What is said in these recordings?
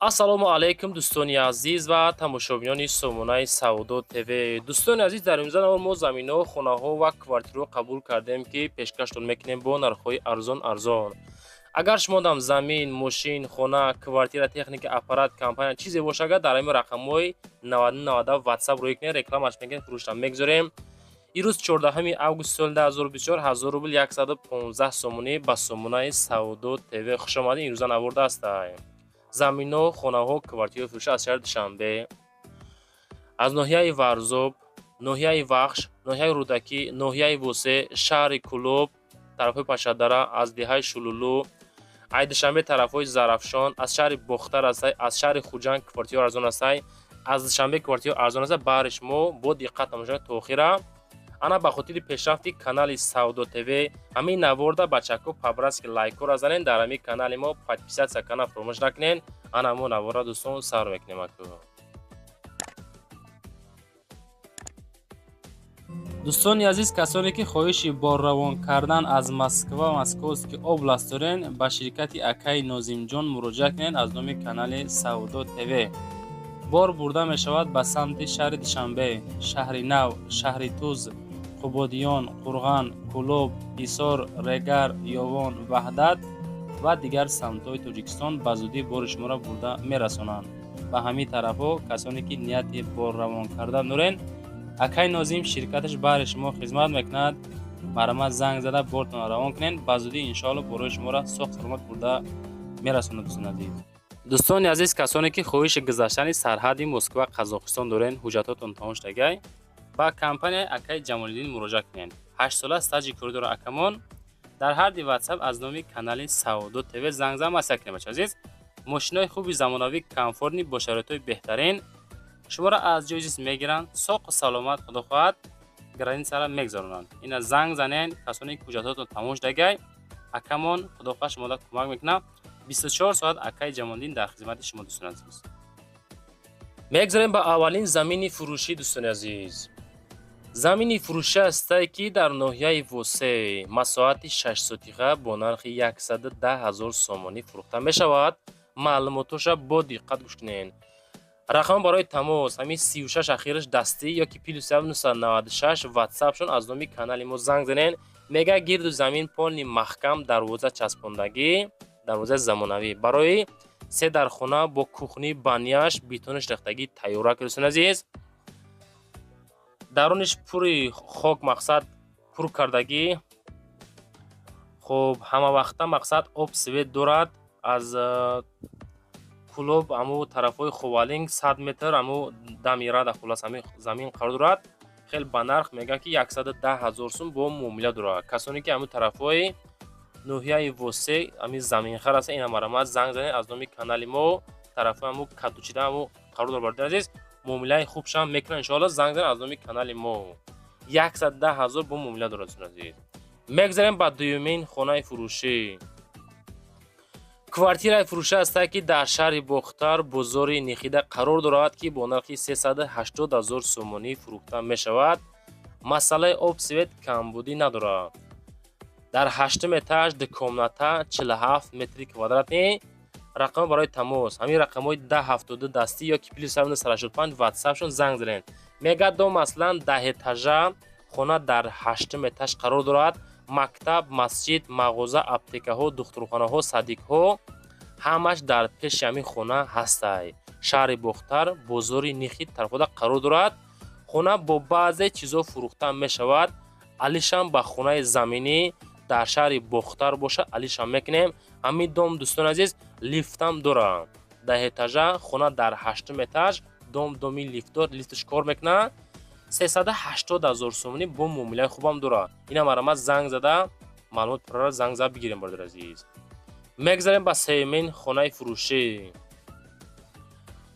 Ассалому алайкум, дӯстони азиз ва тамошобинони сомонаи Савдо ТВ. Дӯстони азиз, дар имрӯза навор мо заминҳо, хонаҳо ва квартираҳо қабул кардем, ки пешкаштон мекунем бо нархҳои арзон арзон. Агар шумодам замин, мошин, хона, квартира, техника, аппарат, компания, чизе боша, агар дар ҳамин рақамҳои 90 ватсап рӯй кунед, рекламаш мекунед, фурӯшам мегузорем. Ирӯз 14 август соли 2024, 1000 рубл 115 сомонӣ. Ба сомонаи Савдо ТВ хушомадед. Имрӯза наворда ҳастаем заминҳо, хонаҳо, квартираҳои фурӯша аз шаҳри Душанбе, аз ноҳияи Варзоб, ноҳияи Вахш, ноҳияи Рӯдакӣ, ноҳияи Восе, шаҳри Кӯлоб, тарафҳои Пашшадара, аз деҳаи Шулулу, ай Душанбе тарафҳои Зарафшон, аз шаҳри Бохтар ҳастай, аз шаҳри Хуҷанд квартираҳо арзон ҳастай, аз Душанбе квартираҳо арзон ҳастай. Баҳри шумо бо диққат тамошо то охира. Ана, ба хотири пешрафти канали Савдо ТВ ҳамин наворда, бачако, по-братски лайкҳоро занен, дар ҳамин канали мо подписаться кана фаромӯш накунен. Ана, мо наворра, дӯстон, сар мекунем аку. Дӯстони азиз, касоне ки хоҳиши борравон кардан аз Москва, Московский область дорен, ба ширкати акаи Нозимҷон муроҷиат кунед. Аз номи канали Савдо ТВ бор бурда мешавад ба самти шаҳри Душанбе, Шаҳри Нав, шаҳри Туз, Қубодиён, Қурған, Кӯлоб, Ҳисор, Регар, Ёвон, Ваҳдат ва дигар самтҳои Тоҷикистон. Ба зудӣ бори шуморо бурда мерасонанд ба ҳамин тарафҳо. Касоне ки нияти борравон кардан дорен, акай Нозим ширкаташ баҳри шумо хизмат мекунад. Марҳамат, занг зада бортонро равон кунед. Ба зудӣ, иншоалло, борои шуморо соғ саломат бурда мерасонад. Дӯстони азиз, дӯстони азиз, касоне ки хоҳиши гузаштани сарҳади Москва, Қазоқистон дорен, ҳуҷҷатҳотон тамом шудагай, ба компанияи акаи Ҷамолиддин муроҷиат кунед. 8 сола стажи корӣ дора акамон. Дар ҳарди ватсап аз номи канали Савдо ТВ занг зан, маслиҳат кунед. Бача азиз, мошинои хуби замонавӣ, комфортный, бо шароитҳои беҳтарин шуморо аз ҷои зист мегиранд, соқу саломат, худо хоҳад, границара мегузаронанд. Ина, занг занен, касоне ки ҳуҷҷатҳотон тамом шудагай. Акамон, худо хоҳад, шуморо кӯмак мекунад. 24 соат акаи Ҷамолиддин дар хизмати шумо. Дӯстони азиз, мегузарем ба аввалин замини фурӯшӣ. Дӯстони азиз, замини фурӯшӣ ҳастае, ки дар ноҳияи Восе, масоҳати 6 сотиха бо нархи 110 ҳазор сомонӣ фурӯхта мешавад. Маълумотоша бо диққат гӯш кунед. Рақам барои тамос ҳамин 36 ахираш дастӣ ёки +996 ватсапшон. Аз номи канали мо занг занен. Мега, гирду замин полный маҳкам, дарвоза часпондагӣ, дарвозаи замонавӣ, барои се дархона бо кухни, баняш, бетонаш рехтагӣ тайёра. Дӯстони азиз, даруниш пури хок, мақсад, пур кардагӣ. Хуб, ҳамавақта, мақсад, об, свет дорад. Аз Кӯлоб, аму тарафҳои Ховалинг, 100 метр, аму дамирада, хулас, ҳамин замин қарор дорад. Хеле ба нарх мегӯяд, ки 110 000 сум бо муомила дорад. Касоне ки ҳамун тарафҳои ноҳияи Восе ҳамин заминхар аста, ина, марҳамат, занг занед. Аз номи канали мо тарафҳои ҳаму кадучида ҳаму қарор дорад. Бародари азиз, муомилаи хубшам мекунад, иншоалло. Занг занед аз номи канали мо, 110 000 бо муомила дорад. Дӯстони азиз, мегузарем ба дуюмин хонаи фурӯшӣ. Квартираи фурӯшӣ ҳастае, ки дар шаҳри Бохтар, бозори Нихида қарор дорад, ки бо нархи 380 ҳазор сомонӣ фурӯхта мешавад. Масъалаи об, свет камбудӣ надорад. Дар ҳаштум этаж, ду комната, 47 метри квадратный. Рақамҳо барои тамос ҳамин рақамҳои 1072 дастӣ ёки +985 ватсапшон. Занг занед. Мегӯяд, дом аслан 10 этажа, хона дар ҳаштум этаж қарор дорад. Мактаб, масҷид, мағоза, аптекаҳо, духтурхонаҳо, садикҳо ҳамаш дар пеши ҳамин хона ҳастай. Шаҳри Бохтар, бозори Нихид тарафода қарор дорад. Хона бо баъзе чизҳо фурӯхта мешавад. Алишам ба хонаи заминӣ дар шаҳри Бохтар бошад, алишам мекунем. Ҳамин дом, дӯстони азиз, лифтам дорад. 10 этажа, хона дар ҳаштум этаж, дом доми лифтдор, лифташ кор мекунад. 380 000 сомонӣ бо муомилаи хубам дорад. Ина, марҳамат, занг зада маълумот пурра занг зада бигирем. Бародари азиз, мегузарем ба сеюмин хонаи фурӯшӣ.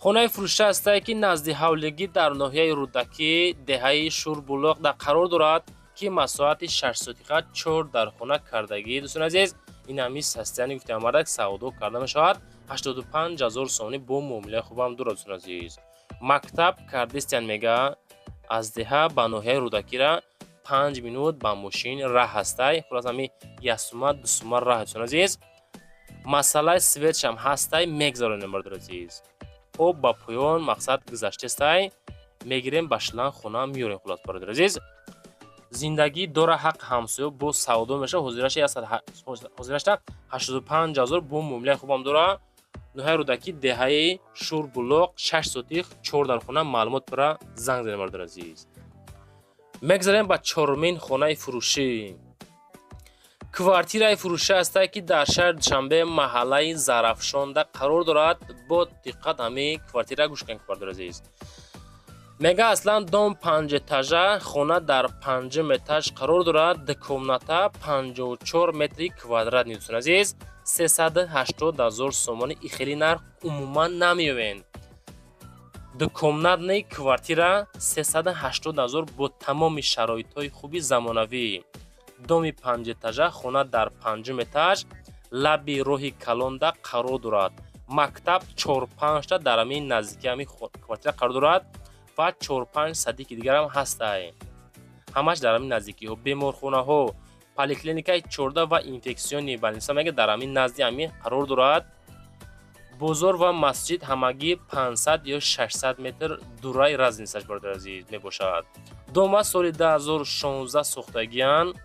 Хонаи фурӯшӣ ҳастае, ки назди ҳавлигӣ дар ноҳияи Рӯдакӣ, деҳаи Шурбулоқ дар қарор дорад, ки масоҳати 6 сотиха, чор дархона кардагӣ. Дӯстони азиз, ин ҳамин состояние гуфтем, мардак, савдо карда мешавад. 85 000 сомонӣ бо муомилаи хубам дорад. Дӯстони азиз, мактаб кардистиян. Мега, аз деҳа ба ноҳияи Рӯдакира 5 минут ба мошин раҳ ҳастай. Хулас, ҳами як сума, 2 сума раҳ. Дӯстони азиз. Масъалаи светшам ҳастай, мегзаронем, бародари азиз. Об ба поён, мақсад, гузаштестай, мегирем, ба шланг хона меёрем. Хулос, бародари азиз, зиндагӣ дора, ҳақ ҳамсоё бо савдо мешава. Ҳозирашта 85 000 бо муомилаи хубам дора. Ноҳияи Рӯдакӣ, деҳаи Шурбулоқ, 6 сотих, чор дар хона. Маълумот пура занг занем, бародари азиз. Мегзарем ба чорумин хонаи фурӯшӣ. Квартираи фурӯшӣ ҳастае, ки дар шаҳри Душанбе, маҳаллаи Зарафшонда қарор дорад. Бо диққат ҳамин квартира гӯш кунед, бародари азиз. Мега, аслан дом панҷэтажа, хона дар панҷум этаж қарор дорад. Ду комната, 54 метри квадратный. Дӯстони азиз, 380 000 сомонӣ. И хели нарх умуман намеёвед. Двухкомнатный квартира 380 000 бо тамоми шароитҳои хуби замонавӣ. Доми панҷэтажа, хона дар панҷум этаж, лаби роҳи калонда қарор дорад. Мактаб чор-панҷта дар ҳамин наздики ҳамин квартира қарор дорад ва чор-панҷ садики дигарам ҳастай, ҳамаш дар ҳамин наздикиҳо. Беморхонаҳо, поликлиникаи 14 ва инфекционный больница, мега, дар ҳамин назди ҳамин қарор дорад. Бозор ва масҷид ҳамагӣ 500 ё 600 метр дураи, разницаш, бародари азиз, мебошад. Дома соли 2016 сохтагиянд.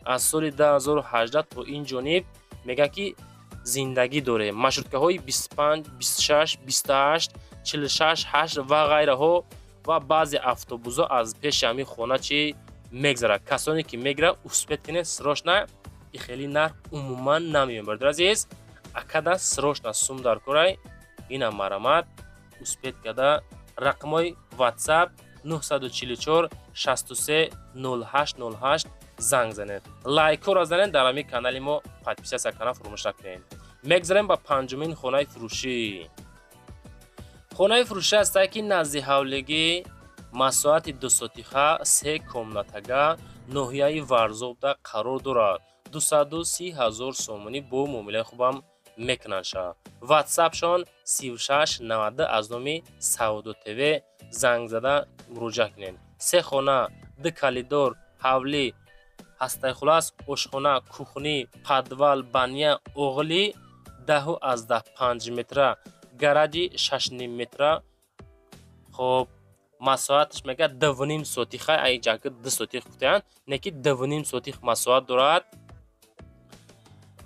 Аз соли 2018 то ин ҷониб, мегӯяд, ки зиндагӣ дорем. Маршруткаҳои 25, 26, 28, 46, 8 ва ғайраҳо ва баъзе автобусҳо аз пеши ҳамин хона чӣ мегзарад. Касоне ки мегиранд, успеть кунед срочно. И хели нарх умуман намеём, бародари азиз. Акада срочно сум дар корай, инам марамат, успеть карда. Рақамҳои WhatsApp 944 63 08 08, занг занед. Лайкҳоро занед, дар ҳамин канали мо подписаться кана фуромӯш накунед. Мегзарем ба панҷумин хонаи фурӯшӣ. Хонаи фурӯшӣ ҳастае, ки назди ҳавлигӣ, масоҳати дусотиха, се комнатага, ноҳияи Варзобда қарор дорад. 230 000 сомонӣ бо муомилаи хубам мекунанд ша. Ватсапшон 36 90, аз номи Савдо ТВ занг зада муроҷиат кунед. Се хона, ду коридор, ҳавлӣ ҳастаи. Хулас, ошхона, кухня, подвал, баня, оғлӣ 10,5 метра, гараҷи 6,5 метра. Хоб, масоҳаташ, мега, 2,5 сотиха. Айҷаки 2 сотих гуфтаянд, не ки 2,5 сотих масоҳат дорад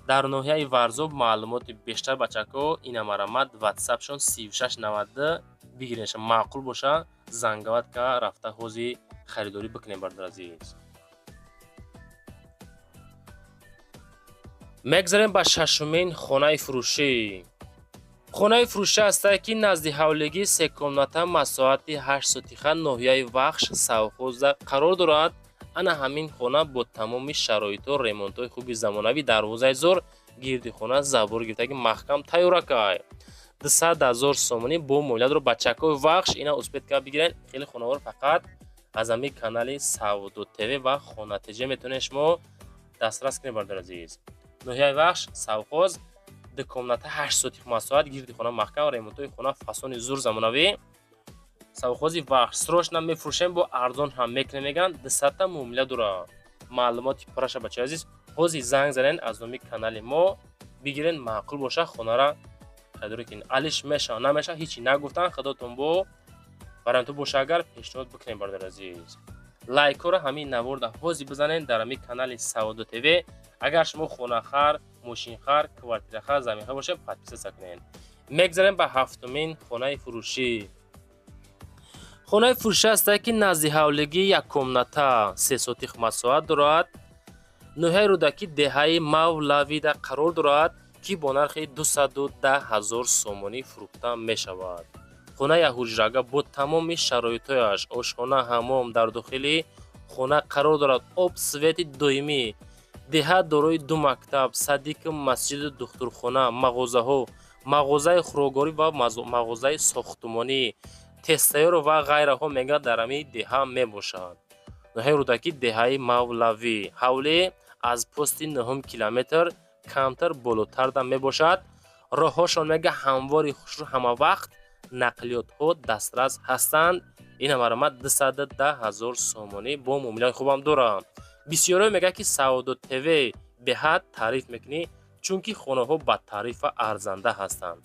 дар ноҳияи Варзоб. Маълумоти бештар, бачако, ина марамат, ватсапшон 3692. Бигиренша, маъқул боша, зангават ка рафта ҳози харидорӣ бикунем, бародари азиз. Мегзарем ба шашумин хонаи фурӯшӣ. Хонаи фурӯшӣ ҳастае, ки назди ҳавлигӣ, секомната, масоҳати 8 сотиха, ноҳияи Вахш, совхозда қарор дорад. Ана ҳамин хона бо тамоми шароитҳо, ремонтҳои хуби замонавӣ, дарвозаи зор, гирди хона забор гирифтаги, маҳкам тайёракай. 200 000 сомонӣ бо муомилатро. Бачакҳои Вахш, ина успеть ка бигирен. Хеле хонаҳоро фақат аз ҳамин канали Савдо ТВ ва Хона ТЖ метавонед шумо дастрас кунед, бародари азиз. Ноҳияи Вахш, совхоз, ду комната, 8 сотих масоҳат, гирди хона маҳкам, ремонтҳои хона фасони зур, замонавӣ. Совхози Вахш, срочно мефурӯшем, бо арзон ҳам мекунем, мегӯянд. 200-та муомила дорад. Маълумоти пурраша, бачаи азиз, ҳозир занг занен, аз номи канали мо бигирен. Маъқул боша, хонара харидорӣ кунед. Алиш мешава, намешава, ҳичи нагуфтан. Худотон бо вариантҳо боша, агар пешниҳод бикунем, бародари азиз. Лайкҳоро ҳамин наворда ҳозир бизанед дар ҳамин канали Савдо ТВ. Агар шумо хонахар, мошинхар, квартирахар, заминхар бошед, подписаться кунед. Мегзарем ба ҳафтумин хонаи фурӯшӣ. Хонаи фурӯшӣ ҳастае, ки назди ҳавлигӣ, як комната, 3 сотих масоҳат дорад. Ноҳияи Рӯдакӣ, деҳаи Мавлавида қарор дорад, ки бо нархи 210 000 сомонӣ фурӯхта мешавад. Хона якҳуҷрага бо тамоми шароитҳояш, ошхона, ҳаммом дар дохили хона қарор дорад, об, свети доимӣ. Деҳа дорои ду мактаб, садику масҷиду духтурхона, мағозаҳо, мағозаи хӯрокворӣ ва мағозаи сохтумонӣ, тезтайёр ва ғайраҳо, мегӯяд, дар ҳамин деҳа мебошад. Ноҳияи Рӯдакӣ, деҳаи Мавлавӣ, ҳавлӣ аз пости нуҳум километр камтар болотарда мебошад. Роҳҳошон, мега, ҳамвори хушрӯ, ҳамавақт нақлиётҳо дастрас ҳастанд. Ин марамат 210 000 сомонӣ бо муомилаи хубам дорам. Бисёриҳо мегӯяд, ки Савдо ТВ беҳад таъриф мекунӣ. Чунки хонаҳо ба тарифа арзанда ҳастанд.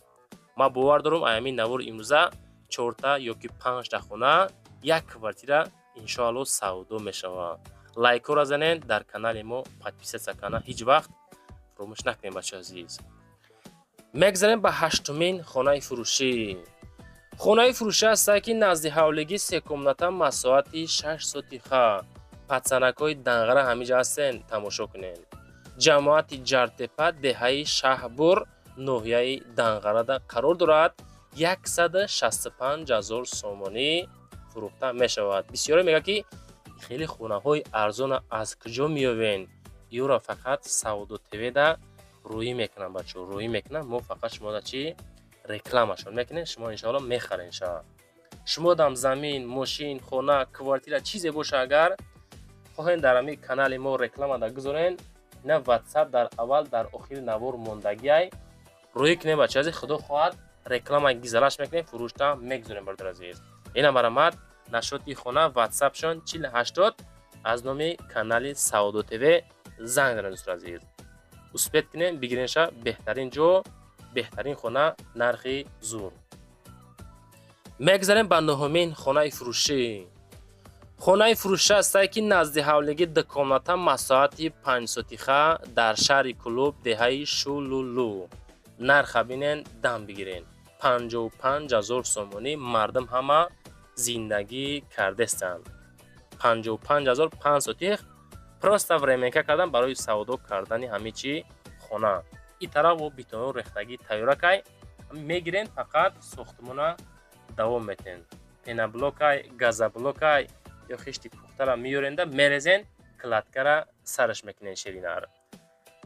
Ман бовар дорам, аями навори имрӯза чорта ё ки панҷта хона, як квартира, иншоалло, савдо мешавад. Лайкҳоро занед, дар канали мо подписаться кана ҳеҷ вақт фуромӯш накунед, бачаи азиз. Мегзарем ба ҳаштумин хонаи фурӯшӣ. Хонаи фурӯшӣ ҳастад, ки назди ҳавлигӣ, се комната, масоҳати 6 сотиха. Пацанакҳои Данғара ҳамиҷа ҳастен, тамошо кунед. Ҷамоати Ҷартепа, деҳаи Шаҳбур, ноҳияи Данғарада қарор дорад. 165 000 сомонӣ фурӯхта мешавад. Бисёре мегӯяд, ки хеле хонаҳои арзона аз куҷо меёвен? Ёро фақат Савдо ТВда рӯӣ мекунам, бачаҳо, рӯӣ мекунам. Мо фақат шумода чӣ рекламашон мекунем, шумо иншоалло мехарен ша. Шумодам замин, мошин, хона, квартира, чизе боша, агар хоҳем, дар ҳамин канали мо рекламада гузорен. Ина Ватсап дар аввал, дар охири навор мондагиай, рӯӣ кунем, бача азиз. Худо хоҳад, реклама гизалаш мекунем, фурӯшта мегузорем, бародар азиз. Ина марамат нашоти хона, Ватсапшон 4080. Аз номи канали Савдо ТВ занг занед, дӯстон азиз. Успеть кунем, бигиренша. Беҳтарин ҷо, беҳтарин хона, нархи зур. Мегзарем ба нуҳумин хонаи фурӯшӣ. Хонаи фурӯшӣ ҳастае, ки назди ҳавлигӣ, ду комната, масоҳати 5 сотиха, дар шаҳри Кӯлоб, деҳаи Шулулу. Нарха бинен, дам бигирен: 55 000 сомонӣ. Мардум ҳама зиндагӣ кардестанд. 55 000, 5 сотих. Просто временка кардан барои савдо кардани ҳамин чи хона. И тараф бетоно рехтагӣ тайёракай, мегирен, фақат сохтмона давом метен. Пеноблокай, газоблокай ё хишти пухтара меёренда, мерезен, кладкара сараш мекунен ширинар.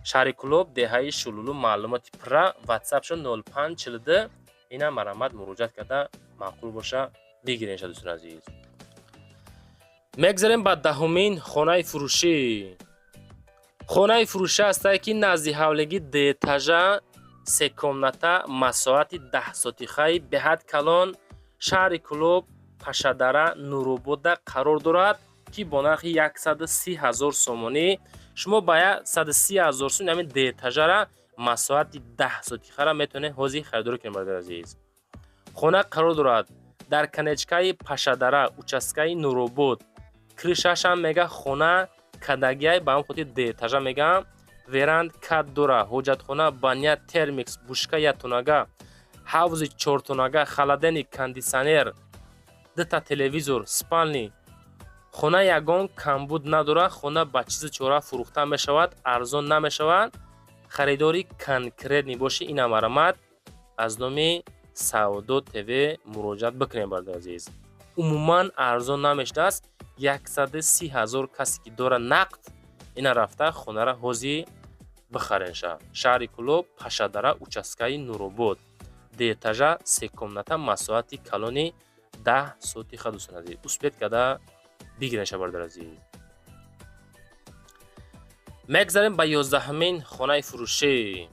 Шаҳри Кӯлоб, деҳаи Шулулу. Маълумоти пурра Ватсапшо 0542. Ина марамат муроҷиат карда, маъқул боша, бигирен ша, дӯстони азиз. Мегзарем ба даҳумин хонаи фурӯшӣ. Хонаи фурӯшӣ ҳастае, ки назди ҳавлигӣ, дуэтажа, се комната, масоҳати 10 сотихаи беҳад калон, шаҳри Кӯлоб, Пашадара, Нуробода қарор дорад, ки бо нархи 130 000 сомонӣ. Шумо ба 130 000 сум ҳамин дуэтажара, масоҳати 10 сотихара метавонед ҳозир харидорӣ кунед, бародари азиз. Хона қарор дорад дар конечкаи Пашадара, участкаи Нуробод. Крышашам мега хона кадагиай, ба ҳам хотир дуэтажа мегам. Веранд кат дора, ҳоҷатхона, баня, термикс, бушка яктонага, ҳавзи чортонага, холодильник, кондитсионер, дута телевизор, спальни. Хона ягон камбуд надорад. Хона ба чизи чора фурӯхта мешавад, арзон намешавад. Харидори конкретный бошӣ, ина марамат аз номи Савдо ТВ муроҷиат бикунед, бародари азиз. Умуман арзон намешудааст. 130 000 касе ки дора нақд, ина рафта хонара ҳозир бихаренша. Шаҳри Кӯлоб, Пашадара, участкаи Нуробод, дуэтажа, се комната, масоҳати калони 10 сотиха. Дӯстони азиз, успеть карда бигиренша, бародари азиз. Мегзарем ба 11-умин хонаи фурӯшӣ.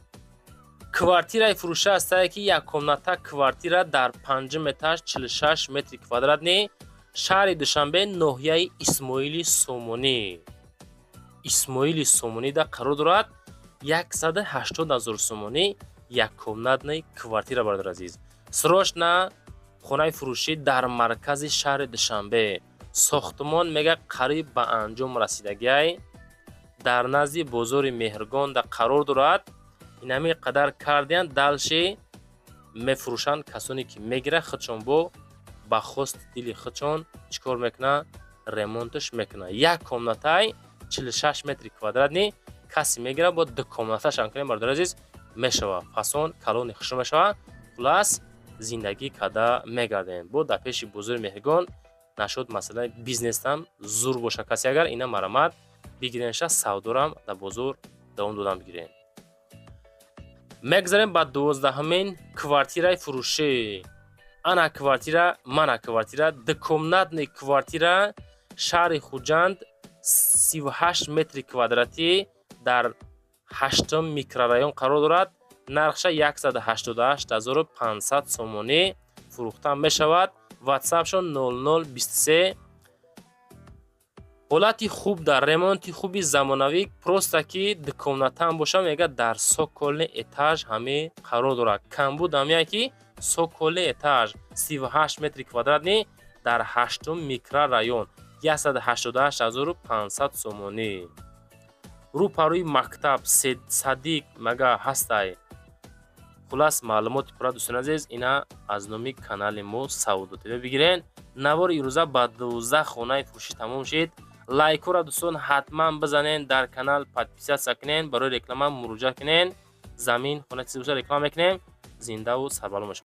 Квартираи фурӯшӣ ҳастае, ки яккомната квартира дар панҷум этаж, 46 метри квадратный, шаҳри Душанбе, ноҳияи Исмоили Сомонӣ, Исмоили Сомонида қарор дорад. 180 000 сомонӣ яккомнатный квартира, бародари азиз. Срочно хонаи фурӯшӣ дар маркази шаҳри Душанбе. Сохтмон мега қариб ба анҷом расидагиай. Дар назди бозори Меҳргонда қарор дорад. Инами қадар кардиян, дальше мефурӯшанд. Касоне ки мегирад, худшон бо ба хости дили худшон чӣ кор мекунанд? Ремонташ мекунанд. Як комнатай, 46 метри квадратный. Касе мегирад, бо ду комнаташам кунем, бародари азиз, мешавад. Фасон калони хушро мешавад. Хулас, зиндагӣ карда мегардем. Бо дар пеши бозори Меҳргон нашуд, масъалаи бизнесам зур боша, касе агар, ина марамат бигиренша, савдорам дар бозор давом додан бигирем. Мегзарем ба 12-умин квартираи фурӯшӣ. Ана квартира, мана квартира, двухкомнатный квартира, шаҳри Хуҷанд, 38 метри квадратӣ, дар ҳаштум микрорайон қарор дорад. Нархша 188 500 сомонӣ фурӯхта мешавад. Ватсапшон 0023. Ҳолати хуб, дар ремонти хуби замонавӣ, просто ки дукомнатаам боша, мега, дар цокольный этаж ҳаме қарор дорад. Камбуд ҳамяе, ки цокольный этаж, 38 метри квадратный, дар ҳаштум микрорайон, 188 500 сомонӣ. Рӯпарӯи мактаб, садик мага ҳастай. Хулас, маълумоти пурра, дӯстони азиз, ина аз номи канали мо Савдо ТВ бигирен. Навори ирӯза ба 12 хонаи фурӯшӣ тамом шид. Лайкҳоро, дӯстон, ҳатман бизанен, дар канал подписаться кунен, барои реклама муроҷиат кунен. Замин, хона, чизе боша, реклама мекунем. Зиндаву сарбаланд бошед.